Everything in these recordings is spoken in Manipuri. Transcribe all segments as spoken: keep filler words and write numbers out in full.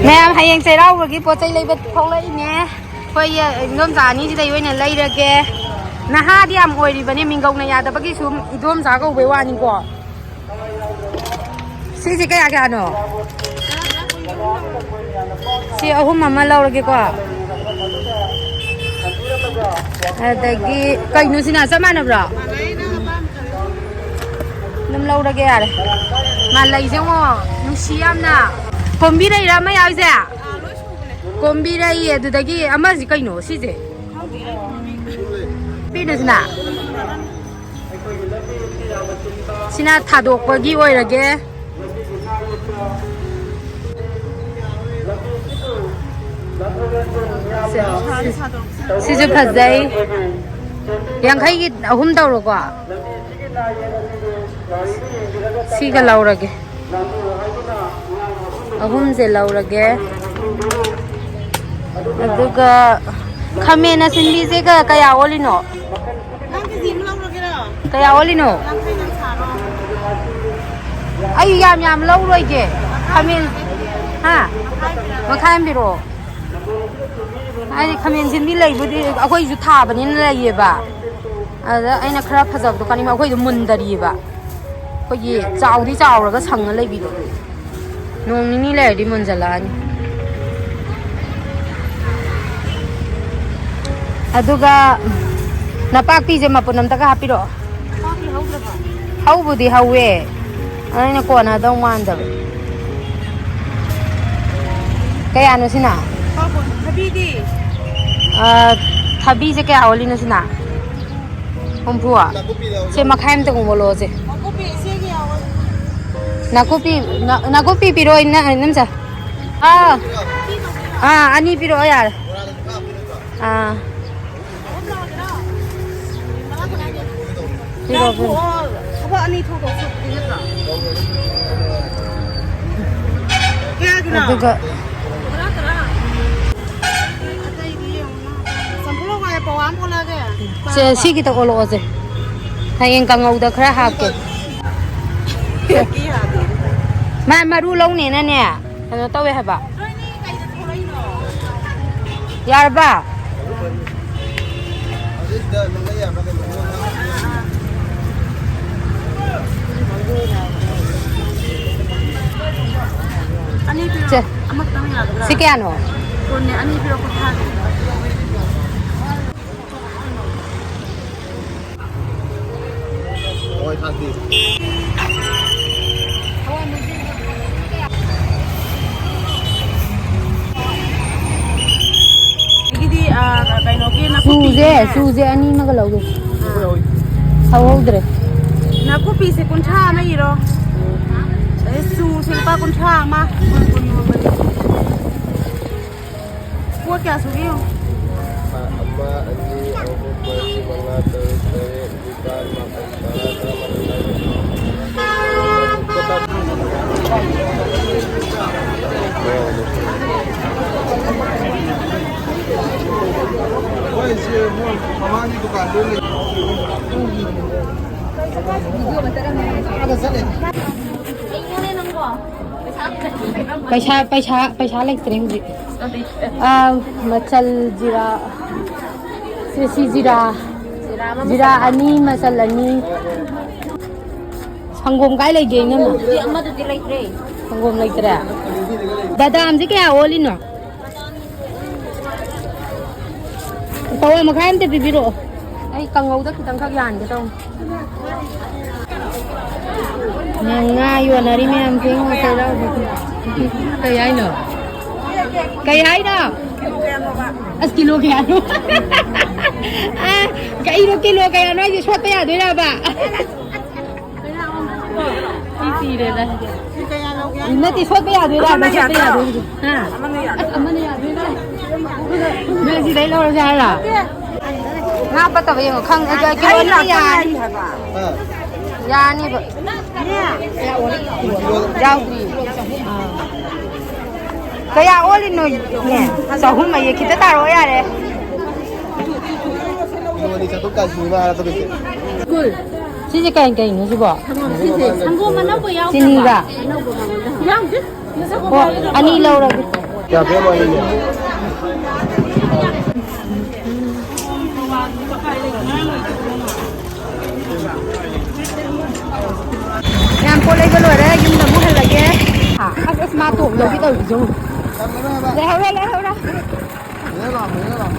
ꯃꯌꯥꯝ ꯍꯌꯦꯡ ꯆꯩꯔꯥꯎꯕꯒꯤ ꯄꯣꯠ ꯆꯩ ꯂꯩꯕ ꯊꯣꯛꯂꯛꯏꯅꯦ꯫ ꯑꯩꯈꯣꯏ ꯏꯗꯣꯝꯆꯥ ꯑꯅꯤꯁꯤꯗꯩ ꯑꯣꯏꯅ ꯂꯩꯔꯒꯦ꯫ ꯅꯍꯥꯗꯤ ꯌꯥꯝ ꯑꯣꯏꯔꯤꯕꯅꯤ, ꯃꯤꯡꯒꯧꯅ ꯌꯥꯗꯕꯒꯤ ꯁꯨꯝ ꯏꯗꯣꯝꯆꯥ ꯀꯧꯕꯩ ꯋꯥꯅꯤꯀꯣ꯫ ꯁꯤꯁꯦ ꯀꯌꯥ ꯀꯌꯥꯅꯣ? ꯁꯤ ꯑꯍꯨꯝ ꯑꯃ ꯂꯧꯔꯒꯦꯀꯣ꯫ ꯑꯗꯒꯤ ꯀꯩꯅꯣ ꯁꯤꯅ ꯆꯞ ꯃꯥꯟꯅꯕ꯭ꯔꯣ? ꯑꯗꯨꯝ ꯂꯧꯔꯒꯦ ꯌꯥꯔꯦ꯫ ꯃꯥ ꯂꯩꯁꯦ ꯌꯦꯡꯉꯣ, ꯅꯨꯡꯁꯤ ꯌꯥꯝꯅ꯫ ꯀꯣꯝꯕꯤꯔꯩꯔꯥ ꯑꯃ ꯌꯥꯎꯔꯤꯁꯦ? ꯀꯣꯝꯕꯤꯔꯩ, ꯑꯗꯨꯗꯒꯤ ꯑꯃꯁꯤ ꯀꯩꯅꯣ ꯁꯤꯁꯦ? ꯄꯤꯅꯨꯁꯤꯅ꯫ ꯁꯤꯅ ꯊꯥꯗꯣꯛꯄꯒꯤ ꯑꯣꯏꯔꯒꯦ꯫ ꯁꯤꯁꯨ ꯐꯖꯩ꯫ ꯌꯥꯡꯈꯩꯒꯤ ꯑꯍꯨꯝ ꯇꯧꯔꯣꯀꯣ꯫ ꯁꯤꯒ ꯂꯧꯔꯒꯦ꯫ ꯑꯍꯨꯝꯁꯦ ꯂꯧꯔꯒꯦ꯫ ꯑꯗꯨꯒ ꯈꯥꯃꯦꯟ ꯑꯁꯤꯟꯕꯤꯁꯦꯒ ꯀꯌꯥ ꯑꯣꯜꯂꯤꯅꯣ? ꯅꯪ ꯀꯦꯖꯤ ꯑꯃ ꯂꯧꯔꯒꯦꯔꯣ? ꯀꯌꯥ ꯑꯣꯜꯂꯤꯅꯣ? ꯌꯥꯡꯈꯩꯗꯪ ꯁꯥꯔꯣ꯫ ꯑꯩ ꯌꯥꯝ ꯌꯥꯝ ꯂꯧꯔꯣꯏꯒꯦ꯫ ꯈꯥꯃꯦꯟ, ꯍꯥ? ꯃꯈꯥꯏ ꯑꯃ ꯄꯤꯔꯛꯑꯣ꯫ ꯍꯥꯏꯗꯤ ꯈꯥꯃꯦꯟ ꯑꯁꯤꯟꯕꯤ ꯂꯩꯕꯨꯗꯤ ꯑꯩꯈꯣꯏꯁꯨ ꯊꯥꯕꯅꯤꯅ ꯂꯩꯌꯦꯕ꯫ ꯑꯗ ꯑꯩꯅ ꯈꯔ ꯐꯖꯕꯗꯣ ꯀꯥꯅꯤꯡꯕ, ꯑꯩꯈꯣꯏꯗꯣ ꯃꯨꯟꯗꯔꯤꯕ꯫ ꯑꯩꯈꯣꯏꯒꯤ ꯆꯥꯎꯗꯤ ꯆꯥꯎꯔꯒ ꯁꯪꯉ ꯂꯩꯕꯤꯗꯣ꯫ ꯅꯣꯡ ꯅꯤꯅꯤ ꯂꯩꯔꯗꯤ ꯃꯨꯟꯖꯜꯂꯛꯑꯅꯤ꯫ ꯑꯗꯨꯒ ꯅꯄꯥꯛꯄꯤꯁꯦ ꯃꯄꯨꯟ ꯑꯝꯇꯒ ꯍꯥꯞꯄꯤꯔꯛꯑꯣ꯫ ꯅꯄꯥꯛꯄꯤ ꯍꯧꯗ꯭ꯔꯕꯣ? ꯍꯧꯕꯨꯗꯤ ꯍꯧꯋꯦ, ꯑꯩꯅ ꯀꯣꯟꯅꯗꯧ ꯃꯥꯟꯗꯕ꯫ ꯀꯌꯥꯅꯣ ꯁꯤꯅ? ꯊꯕꯤꯗꯤ? ꯑ, ꯊꯕꯤꯁꯦ ꯀꯌꯥ ꯑꯣꯜꯂꯤꯅꯣ ꯁꯤꯅ? ꯍꯨꯝꯐꯨ? ꯁꯦ, ꯃꯈꯥꯏ ꯑꯝꯇ ꯑꯣꯜꯂꯛꯑꯣꯁꯦ꯫ ꯅꯥꯀꯨꯞꯄꯤ ꯏꯆꯦꯒꯤ ꯌꯥꯎꯋꯦ꯫ ꯅꯥꯀꯨꯞꯄꯤ, ꯅꯥ-, ꯅꯥꯀꯨꯞꯄꯤ ꯄꯤꯔꯛꯑꯣ, ꯏꯅ-, ꯏꯅꯝꯆꯥ꯫ ꯑꯥ, ꯑꯥ, ꯑꯅꯤ ꯄꯤꯔꯛꯑꯣ ꯌꯥꯔꯦ꯫ ꯑꯥ꯫ ꯄꯤꯔꯛꯑꯣ, ꯄꯤꯔꯛꯑꯣ꯫ ꯊꯕꯛ ꯑꯅꯤ ꯊꯣꯛꯇꯧ ꯁꯔꯨꯛꯄꯨꯗꯤ ꯅꯠꯇ꯭ꯔꯥ? ꯀꯌꯥꯒꯤꯅꯣ? ꯑꯗꯨꯒ ꯇꯔꯥ, ꯇꯔꯥ꯫ ꯑꯇꯩꯗꯤ ꯌꯦꯡꯉꯨ꯫ ꯆꯝꯐꯨꯠ ꯍꯋꯥꯏ ꯄꯋꯥ ꯑꯃ ꯑꯣꯜꯂꯛꯑꯒꯦ꯫ ꯁꯦ, ꯁꯤꯒꯤꯗ ꯑꯣꯜꯂꯛꯑꯣꯁꯦ꯫ ꯍꯌꯦꯡ ꯀꯥꯡꯉꯧꯗ ꯈꯔ ꯍꯥꯞꯀꯦ꯫ ꯃꯥ ꯃꯔꯨ ꯂꯧꯅꯦꯅꯅꯦ, ꯀꯩꯅꯣ ꯇꯧꯋꯦ ꯍꯥꯏꯕ꯫ ꯌꯥꯔꯕ? ꯑꯅꯤ ꯄꯤꯔꯣ꯫ ꯁꯦ꯫ ꯑꯃꯈꯛꯇꯪ ꯌꯥꯒꯗ꯭ꯔꯥ? ꯁꯤ ꯀꯌꯥꯅꯣ? ꯀꯨꯟꯅꯦ, ꯑꯅꯤ ꯄꯤꯔꯣ, ꯀꯨꯟꯊ꯭ꯔꯥꯒꯤ꯫ ꯍꯋꯥꯏ ꯊ꯭ꯔꯥꯛꯇꯤ? ꯑꯗꯒꯤꯗꯤ, ꯑ, ꯀꯩꯅꯣꯒꯤ ꯅꯥꯀꯨꯞꯄꯤꯁꯦ꯫ ꯆꯨꯁꯦ, ꯆꯨꯁꯦ ꯑꯅꯤ ꯑꯃꯒ ꯂꯧꯒꯦ꯫ ꯑꯥ꯫ ꯁꯧꯍꯧꯗ꯭ꯔꯦ꯫ ꯅꯥꯀꯨꯞꯄꯤꯁꯦ ꯀꯨꯟꯊ꯭ꯔꯥ ꯑꯃ ꯏꯔꯣ꯫ ꯑꯗꯩ ꯆꯨꯁꯦ ꯂꯨꯄꯥ ꯀꯨꯟꯊ꯭ꯔꯥ ꯑꯃ꯫ ꯄꯣꯠ ꯀꯌꯥ ꯁꯨꯒꯦ ꯌꯦꯡꯉꯨ꯫ ꯑꯃ, ꯑꯅꯤ, ꯑꯍꯨꯝ, ꯃꯔꯤ, ꯃꯉꯥ, ꯇꯔꯨꯛ, ꯇꯔꯦꯠ, ꯅꯤꯄꯥꯜ, ꯃꯥꯄꯜ, ꯇꯔꯥ, ꯇꯔꯥꯃꯥꯊꯣꯏ, ꯇꯔꯥꯅꯤꯊꯣꯏ, ꯇꯔꯥꯍꯨꯝꯗꯣꯏ, ꯇꯔꯥꯃꯔꯤ, ꯇꯔꯥꯃꯉꯥ, ꯇꯔꯥ-, ꯍꯣꯏ, ꯁꯤ ꯃꯣꯏ ꯃꯃꯥꯡꯒꯤ ꯗꯨꯀꯥꯟꯗ ꯂꯩ꯫ ꯄꯩꯁꯥ, ꯄꯩꯁꯥ, ꯄꯩꯁꯥ ꯂꯩꯇ꯭ꯔꯦ ꯍꯧꯖꯤꯛ꯫ ꯑꯥ, ꯃꯆꯜ ꯖꯤꯔꯥ꯫ ꯁꯤ, ꯁꯤ ꯖꯤꯔꯥ꯫ ꯖꯤꯔꯥ ꯑꯃ, ꯖꯤꯔꯥ ꯃꯆꯜ ꯑꯃ꯫ ꯑꯅꯤ, ꯃꯆꯜ ꯑꯅꯤ꯫ ꯁꯪꯒꯣꯝ ꯀꯥꯏ ꯂꯩꯒꯦ, ꯏꯅꯝꯃ? ꯁꯪꯒꯣꯝꯗꯤ ꯑꯃꯗꯨꯗꯤ ꯂꯩꯇ꯭ꯔꯦ꯫ ꯁꯪꯒꯣꯝ ꯂꯩꯇ꯭ꯔꯦ? ꯕꯗꯥꯝꯁꯦ ꯀꯌꯥ ꯑꯣꯜꯂꯤꯅꯣ? ꯄꯋꯥ ꯃꯈꯥꯏ ꯑꯝꯇ ꯄꯤꯕꯤꯔꯛꯑꯣ꯫ ꯑꯩ ꯀꯥꯡꯉꯧꯗ ꯈꯤꯇꯪꯈꯛ ꯌꯥꯟꯒꯦ ꯇꯧꯅꯤ꯫ ꯉꯥ ꯌꯣꯟꯅꯔꯤ ꯃꯌꯥꯝꯁꯦ ꯉꯣ, ꯆꯩꯔꯥꯎꯕꯒꯤ꯫ ꯀꯩ ꯍꯥꯏꯅꯣ? ꯀꯩ ꯍꯥꯏꯅꯣ? ꯑꯁ, ꯀꯤꯂꯣ ꯀꯌꯥꯅꯣ? ꯑ, ꯀꯩꯅꯣ, ꯀꯤꯂꯣ ꯀꯌꯥꯅꯣ ꯍꯥꯏꯁꯦ? ꯁꯣꯠꯄ ꯌꯥꯗꯣꯏꯔꯕ? ꯁꯤ ꯁꯤꯔꯦꯗ꯫ ꯅꯠꯇꯦ, ꯁꯣꯠꯄ ꯌꯥꯗꯣꯏꯔꯥ? ꯑꯃꯅ ꯁꯣꯠꯄ ꯌꯥꯗ꯭ꯔꯣ? ꯌꯥꯗꯣꯏꯔꯥ? ꯍꯥ? ꯑꯃꯅ ꯌꯥꯗ꯭ꯔꯣ? ꯑꯁ, ꯑꯃꯅ ꯌꯥꯗꯣꯏꯔꯥ? ꯅꯣꯏ ꯁꯤꯗꯩ ꯂꯧꯔꯁꯦ ꯍꯥꯏꯔꯣ? ꯉꯥ ꯄꯠꯇꯕ ꯌꯦꯡꯉꯣ, ꯈꯪꯗꯦ꯫ ꯑꯗꯣ ꯀꯤꯂꯣ ꯑꯅꯤꯅ ꯌꯥꯔꯅꯤ꯫ ꯍꯥ? ꯌꯥꯔꯅꯤꯕ꯫ ꯌꯥꯎꯗ꯭ꯔꯤ꯫ ꯑꯥ꯫ ꯀꯌꯥ ꯑꯣꯜꯂꯤꯅꯣ? ꯆꯍꯨꯝ ꯑꯌꯦ, ꯈꯤꯇ ꯇꯥꯔꯛꯑꯣ ꯌꯥꯔꯦ꯫ ꯀꯤꯂꯣ ꯑꯅꯤ ꯆꯥꯇ꯭ꯔꯨꯛ ꯇꯥꯏ, ꯁꯤꯡꯖꯨ ꯉꯥ ꯍꯥꯏꯔ ꯆꯠꯇꯣꯏꯁꯦ꯫ ꯁꯤꯁꯦ ꯀꯩ, ꯀꯩꯅꯣ ꯁꯤꯕꯣ? ꯁꯤꯁꯦ ꯁꯪꯒꯣꯝ ꯑꯅꯧꯕ ꯌꯥꯎꯗꯕ? ꯆꯤꯅꯤꯒ? ꯑꯅꯧꯕ ꯃꯉꯣꯟꯗ ꯍꯪꯉꯨ꯫ ꯌꯥꯎꯗꯦ꯫ ꯑꯣ, ꯑꯅꯤ ꯂꯧꯔꯒꯦ꯫ ꯀꯌꯥ ꯄꯤꯔꯝꯃꯣ ꯑꯅꯤꯁꯦ? ꯃꯌꯥꯝ ꯄꯣꯠ ꯂꯩꯕ ꯂꯣꯏꯔꯦ, ꯌꯨꯝꯗ ꯑꯃꯨꯛ ꯍꯜꯂꯒꯦ꯫ ꯑꯁ, ꯑꯁ, ꯃꯥ ꯇꯣꯡꯗꯧꯒꯤ ꯇꯧꯔꯤꯁꯦ ꯌꯦꯡꯉꯨ꯫ ꯂꯩꯍꯧꯔꯦ, ꯂꯩꯍꯧꯔꯦ꯫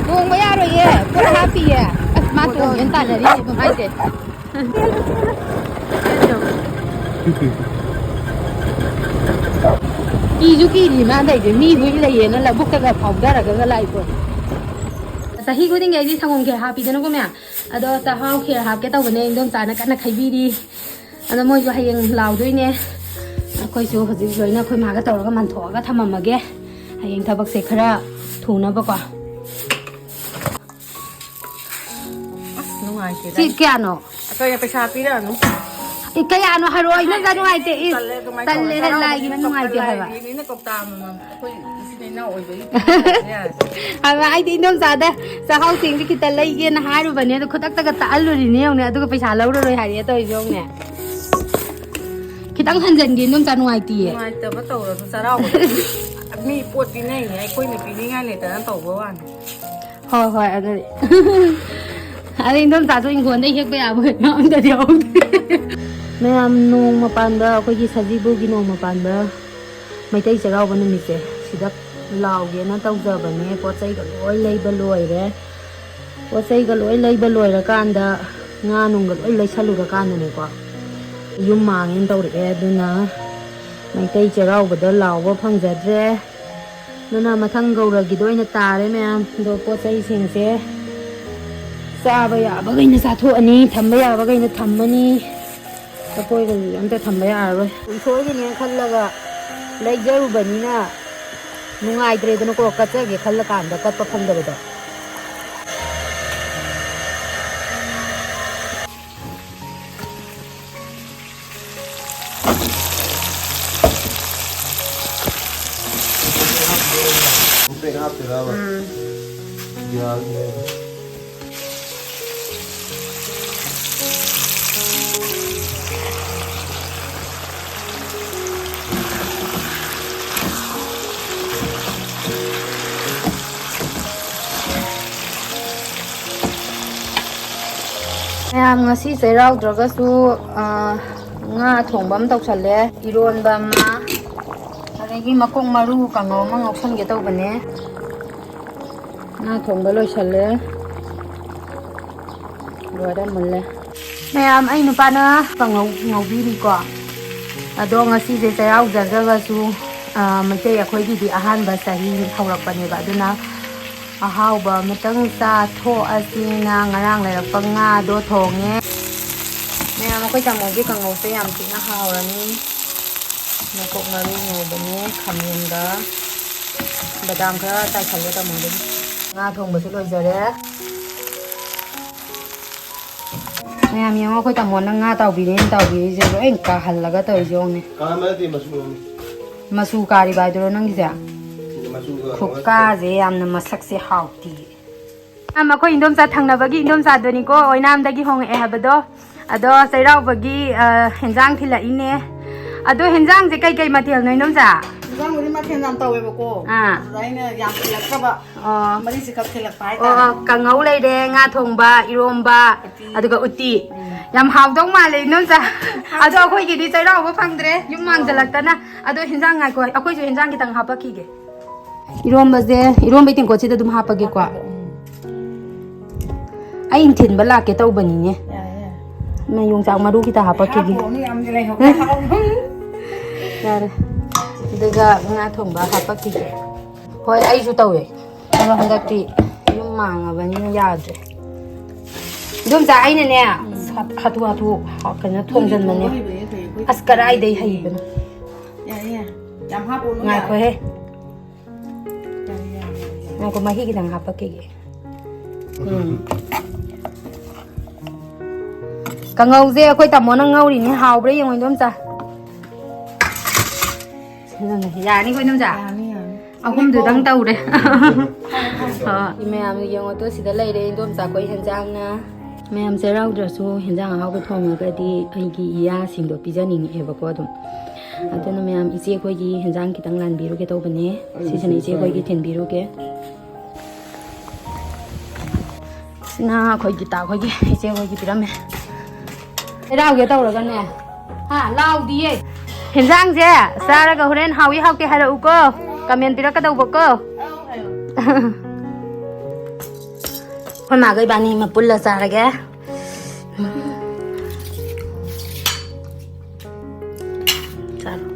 ꯇꯣꯡꯕ ꯌꯥꯔꯣꯏꯌꯦ, ꯄꯣꯠ ꯍꯥꯞꯄꯤꯌꯦ꯫ ꯑꯁ, ꯃꯥ ꯇꯣꯡꯒꯦꯅ ꯇꯥꯟꯅꯔꯤꯅꯦ ꯑꯗꯨꯝ ꯍꯥꯏꯁꯦ꯫ ꯀꯤꯁꯨ ꯀꯤꯔꯤ ꯃꯥ ꯇꯧꯔꯤꯁꯦ, ꯃꯤ ꯂꯣꯏ ꯂꯩꯌꯦꯅ ꯂꯧꯕꯨꯛꯇꯒ ꯐꯥꯎꯊꯔꯒ ꯂꯥꯛꯏ ꯄꯣꯠꯅꯤ꯫ ꯆꯍꯤ ꯈꯨꯗꯤꯡꯒꯤ ꯑꯩꯗꯤ ꯁꯪꯒꯣꯝ ꯈꯦꯔ ꯍꯥꯞꯄꯤꯗꯅꯀꯣ ꯃꯌꯥꯝ, ꯑꯗꯣ ꯆꯥꯛꯍꯥꯎ ꯈꯦꯔ ꯍꯥꯞꯀꯦ ꯇꯧꯕꯅꯦ, ꯏꯟꯗꯣꯝꯆꯥꯅ ꯀꯟꯅ ꯈꯩꯕꯤꯔꯤ꯫ ꯑꯗꯣ ꯃꯣꯏꯁꯨ ꯍꯌꯦꯡ ꯂꯥꯎꯗꯣꯏꯅꯦ꯫ ꯑꯩꯈꯣꯏꯁꯨ ꯍꯧꯖꯤꯛ ꯂꯣꯏꯅ ꯑꯩꯈꯣꯏ ꯃꯥꯒ ꯇꯧꯔꯒ ꯃꯟꯊꯣꯛꯑꯒ ꯊꯝꯃꯝꯃꯒꯦ, ꯍꯌꯦꯡ ꯊꯕꯛꯁꯦ ꯈꯔ ꯊꯨꯅꯕꯀꯣ꯫ ꯑꯁ, ꯅꯨꯡꯉꯥꯏꯇꯦꯗ꯫ ꯁꯤ ꯀꯌꯥꯅꯣ? ꯑꯩꯈꯣꯏꯅ ꯄꯩꯁꯥ ꯄꯤꯔꯛꯑꯅꯨ꯫ ꯑꯦ, ꯀꯌꯥꯅꯣ ꯍꯥꯏꯔꯛꯑꯣ, ꯑꯩ ꯅꯪ ꯅꯨꯡꯉꯥꯏꯇꯦ꯫ ꯏꯁ, ꯇꯜꯂꯦ ꯑꯗꯨꯃꯥꯏꯅ ꯇꯧꯔꯦ꯫ ꯇꯜꯂꯦ, ꯍꯔꯥꯎꯕꯗꯤ ꯂꯥꯏꯒꯤ ꯅꯪ ꯅꯨꯡꯉꯥꯏꯇꯦ ꯀꯧꯇꯥ ꯍꯥꯏꯕ꯫ ꯂꯥꯏꯒꯤꯅꯤꯅ ꯀꯧꯇꯥ ꯑꯃꯃꯝ ꯑꯩꯈꯣꯏ ꯏꯆꯤꯟ ꯏꯅꯥꯎ ꯑꯣꯏꯕꯒꯤ ꯄꯤꯕ ꯌꯥꯔꯦ꯫ ꯍꯥꯏꯕ ꯑꯩꯗꯤ ꯏꯟꯗꯣꯝꯆꯥꯗ ꯆꯥꯛꯍꯥꯎ ꯆꯦꯡꯁꯦ ꯈꯤꯇ ꯂꯩꯒꯦꯅ ꯍꯥꯏꯔꯨꯕꯅꯦ, ꯑꯗꯣ ꯈꯨꯗꯛꯇꯒ ꯇꯛꯍꯜꯂꯨꯔꯤꯅꯦ ꯌꯦꯡꯉꯨꯅꯦ, ꯑꯗꯨꯒ ꯄꯩꯁꯥ ꯂꯧꯔꯔꯣꯏ ꯍꯥꯏꯔꯛꯑꯦ ꯇꯧꯔꯤꯁꯦ ꯌꯦꯡꯉꯨꯅꯦ꯫ ꯈꯤꯇꯪ ꯍꯟꯖꯟꯒꯦ ꯏꯟꯗꯣꯝꯆꯥ, ꯅꯨꯡꯉꯥꯏꯇꯤꯌꯦ꯫ ꯅꯨꯡꯉꯥꯏꯇꯕ ꯇꯧꯔꯁꯨ ꯆꯔꯥꯎꯕꯗ ꯃꯤ ꯄꯣꯠ ꯄꯤꯅꯩꯅꯦ, ꯑꯩꯈꯣꯏꯅ ꯄꯤꯅꯤꯡꯉꯥꯏ ꯂꯩꯇꯅ ꯇꯧꯕ ꯋꯥꯅꯤ꯫ ꯍꯣꯏ, ꯍꯣꯏ, ꯑꯗꯨꯗꯤ꯫ ꯑꯗꯩ ꯏꯟꯗꯣꯝꯆꯥꯁꯨ ꯏꯪꯈꯣꯜꯗꯩ ꯍꯦꯛꯄ ꯌꯥꯕ ꯀꯩꯅꯣ ꯑꯝꯇꯗꯤ ꯌꯥꯎꯗꯦ꯫ ꯃꯌꯥꯝ, ꯅꯣꯡꯃ ꯄꯥꯟꯕ, ꯑꯩꯈꯣꯏꯒꯤ ꯁꯖꯤꯕꯨꯒꯤ ꯅꯣꯡꯃ ꯄꯥꯟꯕ ꯃꯩꯇꯩ ꯆꯩꯔꯥꯎꯕ ꯅꯨꯃꯤꯠꯁꯦ ꯁꯤꯗ ꯂꯥꯎꯒꯦꯅ ꯇꯧꯖꯕꯅꯦ꯫ ꯄꯣꯠ ꯆꯩꯒ ꯂꯣꯏ ꯂꯩꯕ ꯂꯣꯏꯔꯦ꯫ ꯄꯣꯠ ꯆꯩꯒ ꯂꯣꯏ ꯂꯩꯕ ꯂꯣꯏꯔꯀꯥꯟꯗ, ꯉꯥ ꯅꯨꯡꯒ ꯂꯣꯏ ꯂꯩꯁꯜꯂꯨꯔꯀꯥꯟꯗꯅꯦꯀꯣ, ꯌꯨꯝ ꯃꯥꯡꯉꯦꯅ ꯇꯧꯔꯛꯑꯦ꯫ ꯑꯗꯨꯅ ꯃꯩꯇꯩ ꯆꯩꯔꯥꯎꯕꯗ ꯂꯥꯎꯕ ꯐꯪꯖꯗ꯭ꯔꯦ꯫ ꯑꯗꯨꯅ ꯃꯊꯪ ꯒꯧꯔꯒꯤꯗ ꯑꯣꯏꯅ ꯇꯥꯔꯦ ꯃꯌꯥꯝ꯫ ꯑꯗꯣ ꯄꯣꯠ ꯆꯩꯁꯤꯡꯁꯦ ꯆꯥꯕ ꯌꯥꯕꯈꯩꯅ ꯆꯥꯊꯣꯛꯑꯅꯤ, ꯊꯝꯕ ꯌꯥꯕꯈꯩꯅ ꯊꯝꯃꯅꯤ꯫ ꯑꯀꯣꯏꯕꯗꯨꯗꯤ ꯑꯝꯇ ꯊꯝꯕ ꯌꯥꯔꯔꯣꯏ꯫ ꯏꯁꯣꯔꯒꯤꯅꯦꯅ ꯈꯜꯂꯒ ꯂꯩꯖꯔꯨꯕꯅꯤꯅ ꯅꯨꯡꯉꯥꯏꯇ꯭ꯔꯦꯗꯅꯀꯣ, ꯀꯠꯆꯒꯦ ꯈꯜꯂꯀꯥꯟꯗ ꯀꯠꯄ ꯐꯪꯗꯕꯗꯣ꯫ ꯎꯝ꯫ ꯃꯌꯥꯝ, ꯉꯁꯤ ꯆꯩꯔꯥꯎꯗ꯭ꯔꯒꯁꯨ, ꯑ, ꯉꯥ ꯊꯣꯡꯕ ꯑꯃ ꯇꯧꯁꯜꯂꯦ, ꯏꯔꯣꯟꯕ ꯑꯃ, ꯑꯗꯒꯤ ꯃꯀꯣꯛ ꯃꯔꯨ ꯀꯥꯡꯉꯧ ꯑꯃ ꯉꯧꯁꯟꯒꯦ ꯇꯧꯕꯅꯦ꯫ ꯉꯥ ꯊꯣꯡꯕ ꯂꯣꯏꯁꯜꯂꯦ꯫ ꯂꯣꯏꯔꯦ, ꯃꯨꯜꯂꯦ꯫ ꯃꯌꯥꯝ, ꯑꯩ ꯅꯨꯄꯥꯅ ꯀꯥꯡꯉꯧ ꯉꯧꯕꯤꯔꯤꯀꯣ꯫ ꯑꯗꯣ ꯉꯁꯤꯁꯦ ꯆꯩꯔꯥꯎꯖꯗ꯭ꯔꯒꯁꯨ, ꯑ, ꯃꯩꯇꯩ ꯑꯩꯈꯣꯏꯒꯤꯗꯤ ꯑꯍꯥꯟꯕ ꯆꯍꯤ ꯍꯧꯔꯛꯄꯅꯦꯕ, ꯑꯗꯨꯅ ꯑꯍꯥꯎꯕ ꯑꯃꯇꯪ ꯆꯥꯊꯣꯛꯑꯁꯤꯅ ꯉꯔꯥꯡ ꯂꯩꯔꯛꯄ ꯉꯥꯗꯣ ꯊꯣꯡꯉꯦ꯫ ꯃꯌꯥꯝ, ꯑꯩꯈꯣꯏ ꯇꯥꯃꯣꯒꯤ ꯀꯥꯡꯉꯧꯁꯦ ꯌꯥꯝ ꯊꯤꯅ ꯍꯥꯎꯔꯅꯤ꯫ ꯃꯀꯣꯛ ꯃꯔꯨ ꯉꯧꯕꯅꯦ, ꯈꯥꯃꯦꯟꯒ ꯕꯗꯥꯝ ꯈꯔ ꯆꯥꯏꯁꯜꯂꯦ ꯇꯥꯃꯣꯗꯒꯤ꯫ ꯉꯥ ꯊꯣꯡꯕꯁꯨ ꯂꯣꯏꯖꯔꯦ꯫ ꯃꯌꯥꯝ ꯌꯦꯡꯉꯣ, ꯑꯩꯈꯣꯏ ꯇꯥꯃꯣꯅ ꯉꯥ ꯇꯥꯎꯕꯤꯔꯦꯅ ꯇꯥꯎꯕꯤꯔꯤꯁꯦ ꯂꯣꯏ ꯀꯥꯍꯜꯂꯒ ꯇꯧꯔꯤꯁꯦ ꯌꯦꯡꯉꯣꯅꯦ꯫ ꯀꯥꯍꯟꯕ ꯅꯠꯇꯦ, ꯃꯆꯨ ꯑꯃ꯫ ꯃꯆꯨ ꯀꯥꯔꯤꯕ ꯍꯥꯏꯗꯨꯔꯣ ꯅꯪꯒꯤꯁꯦ? ꯃꯆꯨꯒ ꯈꯨꯀꯥꯁꯦ ꯌꯥꯝꯅ ꯃꯁꯛꯁꯦ ꯍꯥꯎꯇꯦ꯫ ꯃꯌꯥꯝ, ꯑꯩꯈꯣꯏ ꯏꯟꯗꯣꯝꯆꯥ ꯊꯪꯅꯕꯒꯤ ꯏꯟꯗꯣꯝꯆꯥꯗꯨꯅꯤꯀꯣ, ꯑꯣꯏꯅꯥꯝꯗꯒꯤ ꯍꯣꯡꯉꯛꯑꯦ ꯍꯥꯏꯕꯗꯣ꯫ ꯑꯗꯣ ꯆꯩꯔꯥꯎꯕꯒꯤ, ꯑ, ꯍꯦꯟꯖꯥꯡ ꯊꯤꯜꯂꯛꯏꯅꯦ꯫ ꯑꯗꯣ ꯍꯦꯟꯖꯥꯡꯁꯦ ꯀꯩꯀꯩ ꯃꯊꯦꯜꯅꯣ ꯏꯟꯗꯣꯝꯆꯥ? ꯍꯦꯟꯖꯥꯡꯕꯨꯗꯤ ꯃꯊꯦꯜ ꯌꯥꯝ ꯇꯧꯋꯦꯕꯀꯣ꯫ ꯑꯥ꯫ ꯑꯗꯨꯗ ꯑꯩꯅ ꯌꯥꯝ ꯊꯤꯜꯂꯛꯇꯕ꯫ ꯑꯣ꯫ ꯃꯔꯤꯁꯦ ꯈꯛ ꯊꯤꯜꯂꯛꯄ ꯍꯥꯏꯇꯥꯔꯦ꯫ ꯑꯣ, ꯀꯥꯡꯉꯧ ꯂꯩꯔꯦ, ꯉꯥ ꯊꯣꯡꯕ, ꯏꯔꯣꯝꯕ, ꯎꯇꯤ꯫ ꯑꯗꯨꯒ ꯎꯇꯤ꯫ ꯎꯝ꯫ ꯌꯥꯝ ꯍꯥꯎꯗꯧ ꯃꯥꯜꯂꯦ ꯏꯟꯗꯣꯝꯆꯥ꯫ ꯑꯗꯣ ꯑꯩꯈꯣꯏꯒꯤꯗꯤ ꯆꯩꯔꯥꯎꯕ ꯐꯪꯗ꯭ꯔꯦ, ꯌꯨꯝ ꯃꯥꯡꯖꯜꯂꯛꯇꯅ꯫ ꯑꯗꯣ ꯍꯦꯟꯖꯥꯡ ꯉꯥꯏꯈꯣ, ꯑꯩꯈꯣꯏꯁꯨ ꯍꯦꯟꯖꯥꯡ ꯈꯤꯇꯪ ꯍꯥꯄꯛꯈꯤꯒꯦ꯫ ꯏꯔꯣꯝꯕꯁꯦ, ꯏꯔꯣꯝꯕꯩ ꯇꯦꯡꯀꯣꯠꯁꯤꯗ ꯑꯗꯨꯝ ꯍꯥꯞꯄꯒꯦꯀꯣ꯫ ꯎꯝ꯫ ꯑꯩ ꯊꯤꯟꯕ ꯂꯥꯛꯀꯦ ꯇꯧꯕꯅꯤꯅꯦ꯫ ꯌꯥꯔꯦ, ꯌꯥꯔꯦ꯫ ꯃ-, ꯌꯣꯡꯆꯥꯛ ꯃꯔꯨ ꯈꯤꯇ ꯍꯥꯞꯄꯛꯈꯤꯒꯦ꯫ ꯍꯥꯞꯄꯨꯔꯅꯨ, ꯌꯥꯝꯗꯤ ꯂꯩꯍꯧꯗꯦ꯫ ꯌꯥꯔꯦ꯫ ꯑꯗꯨꯒ ꯉꯥ ꯊꯣꯡꯕ ꯍꯥꯞꯄꯛꯈꯤꯒꯦ꯫ ꯍꯣꯏ, ꯑꯩꯁꯨ ꯇꯧꯋꯦ꯫ ꯑꯗꯣ ꯍꯟꯗꯛꯇꯤ ꯌꯨꯝ ꯃꯥꯡꯉꯕꯅꯤꯅ ꯌꯥꯗ꯭ꯔꯦ꯫ ꯏꯟꯗꯣꯝꯆꯥ, ꯑꯩꯅꯅꯦ, ꯎꯝ꯫ ꯍꯥꯊꯨ ꯍꯥꯊꯨ ꯀꯩꯅꯣ ꯊꯣꯡꯖꯟꯕꯅꯦ꯫ ꯅꯣꯏꯗꯤ ꯊꯣꯡꯕ ꯍꯩꯕ ꯍꯦꯛ ꯐꯩ, ꯑꯩꯈꯣꯏꯗꯤ ꯑꯁ, ꯀꯔꯥꯏꯗꯩ ꯍꯩꯇꯦ꯫ ꯍꯩꯕꯅꯣ? ꯌꯥꯔꯦ, ꯌꯥꯔꯦ꯫ ꯌꯥꯝ ꯍꯥꯞꯄꯨꯔꯅꯨ, ꯌꯥꯔꯦ꯫ ꯉꯥꯏꯈꯣꯍꯦ꯫ ꯌꯥꯔꯦ, ꯌꯥꯔꯦ, ꯌꯥꯔꯦ, ꯌꯥꯔꯦ꯫ ꯉꯥꯏꯈꯣ, ꯃꯍꯤ ꯈꯤꯇꯪ ꯍꯥꯞꯄꯛꯈꯤꯒꯦ꯫ ꯎꯝ꯫ ꯀꯥꯡꯉꯧꯁꯦ ꯑꯩꯈꯣꯏ ꯇꯥꯃꯣꯅ ꯉꯧꯔꯤꯅꯦ꯫ ꯍꯥꯎꯕ꯭ꯔꯥ ꯌꯦꯡꯉꯣ, ꯏꯟꯗꯣꯝꯆꯥ꯫ ꯌꯥꯔꯅꯤꯀꯣ, ꯏꯟꯗꯣꯝꯆꯥ? ꯌꯥꯔꯅꯤ, ꯌꯥꯔꯅꯤ꯫ ꯑꯍꯨꯝꯗꯨꯗꯪ ꯇꯧꯔꯦ꯫ ꯍꯣꯏ꯫ ꯃꯌꯥꯝ ꯌꯦꯡꯉꯣ ꯇꯣ, ꯁꯤꯗ ꯂꯩꯔꯦ ꯏꯟꯗꯣꯝꯆꯥ ꯑꯩꯈꯣꯏ ꯍꯦꯟꯖꯥꯡꯅ꯫ ꯃꯌꯥꯝ ꯆꯩꯔꯥꯎꯗ꯭ꯔꯁꯨ ꯍꯦꯟꯖꯥꯡ ꯑꯍꯥꯎꯕ ꯊꯣꯡꯉꯒꯗꯤ ꯑꯩꯒꯤ ꯏꯌꯥꯁꯤꯡꯗꯣ ꯄꯤꯖꯅꯤꯡꯉꯛꯑꯦꯕꯀꯣ ꯑꯗꯨꯝ꯫ ꯑꯗꯨꯅ ꯃꯌꯥꯝ, ꯏꯆꯦ ꯑꯩꯈꯣꯏꯒꯤ ꯍꯦꯟꯖꯥꯡ ꯈꯤꯇꯪ ꯂꯥꯟꯕꯤꯔꯨꯒꯦ ꯇꯧꯕꯅꯦ꯫ ꯁꯤꯁꯤꯅ ꯏꯆꯦ ꯑꯩꯈꯣꯏꯒꯤ ꯊꯤꯟꯕꯤꯔꯨꯒꯦ꯫ ꯁꯤꯅ ꯑꯩꯈꯣꯏ ꯒꯤꯇꯥ ꯈꯣꯏꯒꯤ, ꯏꯆꯦ ꯈꯣꯏꯒꯤ ꯄꯤꯔꯝꯃꯦ꯫ ꯆꯩꯔꯥꯎꯒꯦ ꯇꯧꯔꯒꯅꯦ꯫ ꯍꯥ, ꯂꯥꯎꯗꯤꯌꯦ꯫ ꯍꯦꯟꯖꯥꯡꯁꯦ ꯆꯥꯔꯒ ꯍꯣꯔꯦꯟ ꯍꯥꯎꯏ ꯍꯥꯎꯇꯦ ꯍꯥꯏꯔꯛꯎꯀꯣ꯫ ꯀꯃꯦꯟ ꯄꯤꯔꯛꯀꯗꯧꯕꯀꯣ꯫ ꯑꯩꯈꯣꯏ ꯃꯥꯒ ꯏꯕꯥꯅꯤ ꯑꯃ ꯄꯨꯜꯂ ꯆꯥꯔꯒꯦ꯫ ꯆꯥꯔꯣ꯫